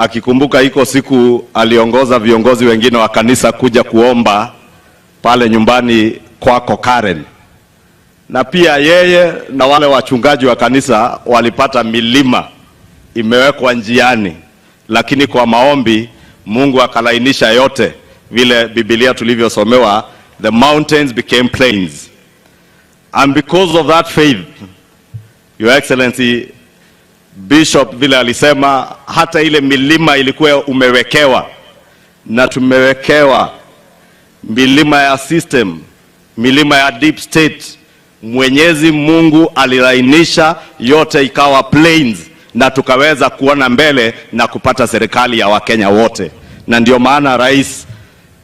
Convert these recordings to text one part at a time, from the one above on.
Akikumbuka iko siku aliongoza viongozi wengine wa kanisa kuja kuomba pale nyumbani kwako Karen, na pia yeye na wale wachungaji wa kanisa walipata milima imewekwa njiani, lakini kwa maombi Mungu akalainisha yote, vile Biblia tulivyosomewa, the mountains became plains. And because of that faith, Your Excellency Bishop vile alisema, hata ile milima ilikuwa umewekewa na tumewekewa milima ya system, milima ya deep state. Mwenyezi Mungu alilainisha yote ikawa plains, na tukaweza kuona mbele na kupata serikali ya Wakenya wote, na ndio maana, Rais,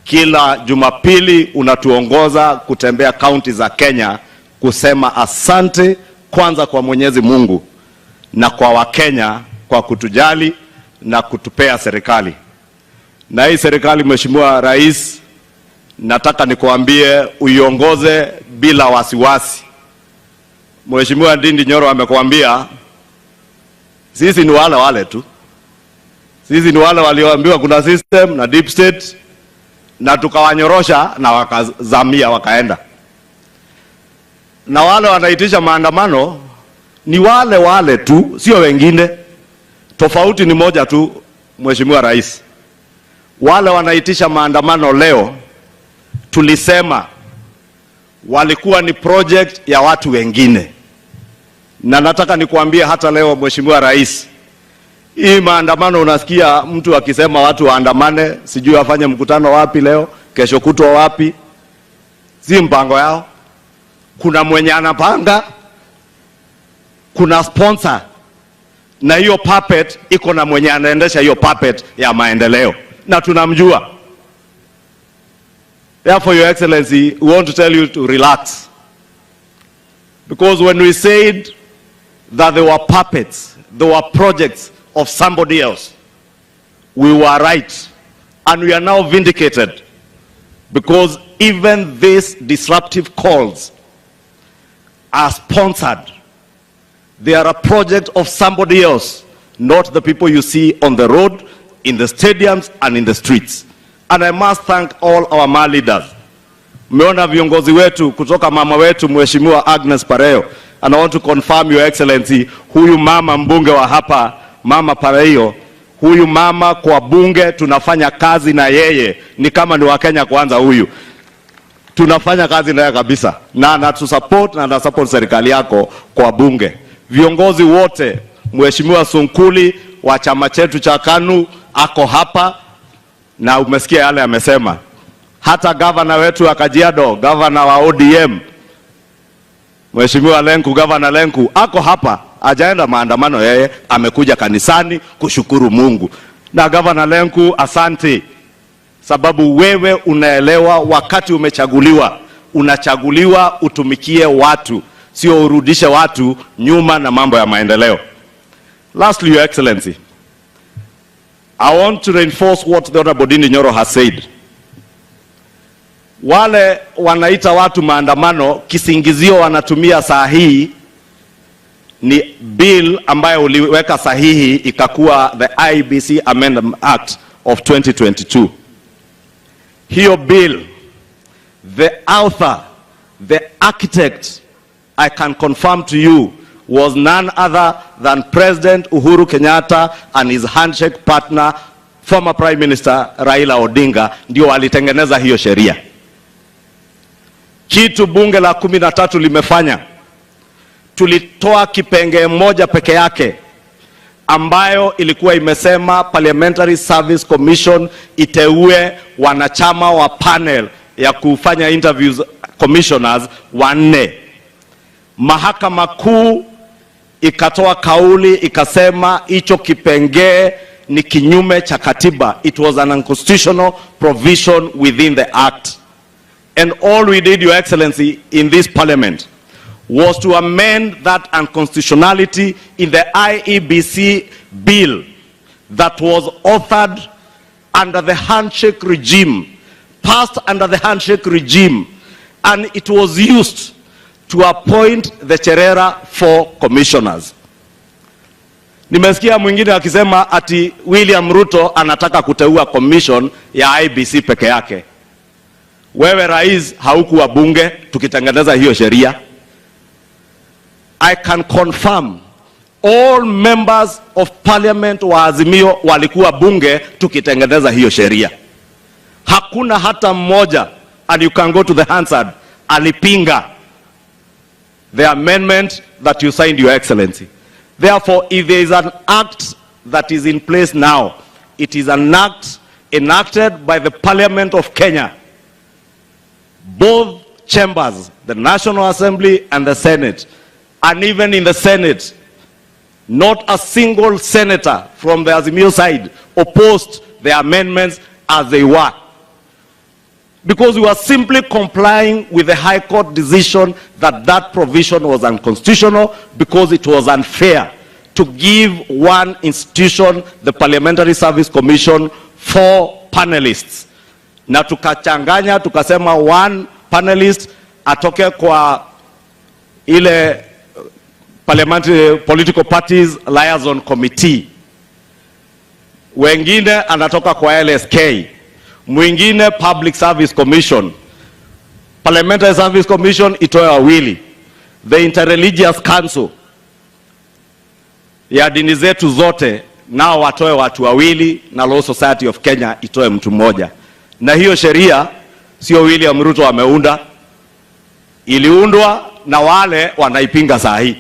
kila Jumapili unatuongoza kutembea kaunti za Kenya kusema asante kwanza kwa Mwenyezi Mungu na kwa Wakenya kwa kutujali na kutupea serikali. Na hii serikali, Mheshimiwa Rais, nataka nikuambie uiongoze bila wasiwasi. Mheshimiwa Ndindi Nyoro amekuambia sisi ni wale wale tu, sisi ni wale walioambiwa kuna system na deep state na tukawanyorosha na wakazamia wakaenda, na wale wanaitisha maandamano ni wale wale tu, sio wengine. Tofauti ni moja tu, Mheshimiwa Rais, wale wanaitisha maandamano leo tulisema walikuwa ni project ya watu wengine, na nataka nikuambie hata leo, Mheshimiwa Rais, hii maandamano unasikia mtu akisema watu waandamane, sijui afanye mkutano wapi leo, kesho kutwa wapi, si mpango yao. Kuna mwenye anapanga, kuna sponsor, na hiyo puppet iko na mwenye anaendesha hiyo puppet ya maendeleo, na tunamjua. Therefore, Your Excellency, we want to tell you to relax. Because when we said that they were puppets, they were projects of somebody else, we were right. And we are now vindicated. Because even these disruptive calls are sponsored. They are a project of somebody else, not the people you see on the road, in the stadiums, and in the streets. And I must thank all our Ma leaders. Mmeona viongozi wetu kutoka mama wetu Mheshimiwa Agnes Pareyio. And I want to confirm, Your Excellency, huyu mama mbunge wa hapa, Mama Pareyio, huyu mama kwa bunge tunafanya kazi na yeye, ni kama ni wa Kenya Kwanza huyu tunafanya kazi naye kabisa na anatusupport na anasupport serikali yako kwa bunge. Viongozi wote, Mheshimiwa Sunkuli wa chama chetu cha KANU ako hapa na umesikia yale amesema. Hata gavana wetu wa Kajiado, gavana wa ODM, Mheshimiwa Lenku, Gavana Lenku ako hapa, hajaenda maandamano yeye, amekuja kanisani kushukuru Mungu. Na Gavana Lenku, asante, sababu wewe unaelewa wakati umechaguliwa, unachaguliwa utumikie watu, sio urudishe watu nyuma na mambo ya maendeleo. Lastly, Your Excellency, I want to reinforce what the Honorable Ndindi Nyoro has said. Wale wanaita watu maandamano, kisingizio wanatumia saa hii ni bill ambayo uliweka sahihi ikakuwa the IEBC Amendment Act of 2022. Hiyo bill, the author, the architect, I can confirm to you, was none other than President Uhuru Kenyatta and his handshake partner, former Prime Minister Raila Odinga, ndio walitengeneza hiyo sheria. Kitu bunge la 13 limefanya, tulitoa kipengee moja peke yake ambayo ilikuwa imesema Parliamentary Service Commission iteue wanachama wa panel ya kufanya interviews commissioners wanne. Mahakama Kuu ikatoa kauli ikasema hicho kipengee ni kinyume cha katiba. It was an unconstitutional provision within the act. And all we did, Your Excellency, in this parliament was to amend that unconstitutionality in the IEBC bill that was authored under the handshake regime, passed under the handshake regime, and it was used to appoint the Cherera four commissioners. Nimesikia mwingine akisema ati William Ruto anataka kuteua commission ya IEBC peke yake. Wewe rais, haukuwa bunge tukitengeneza hiyo sheria. I can confirm all members of parliament wa Azimio walikuwa bunge tukitengeneza hiyo sheria. Hakuna hata mmoja, and you can go to the Hansard, alipinga the amendment that you signed, Your Excellency. Therefore, if there is an act that is in place now, it is an act enacted by the Parliament of Kenya. Both chambers, the National Assembly and the Senate, and even in the Senate, not a single senator from the Azimio side opposed the amendments as they were. Because we were simply complying with the High Court decision that that provision was unconstitutional because it was unfair to give one institution, the Parliamentary Service Commission, four panelists. Na tukachanganya tukasema one panelist atoke kwa ile Parliamentary Political Parties Liaison Committee, wengine anatoka kwa LSK, mwingine Public Service Commission, Parliamentary Service Commission itoe wawili, the Interreligious Council ya dini zetu zote nao watoe watu wawili, na Law Society of Kenya itoe mtu mmoja. Na hiyo sheria sio William Ruto ameunda, iliundwa na wale wanaipinga saa hii.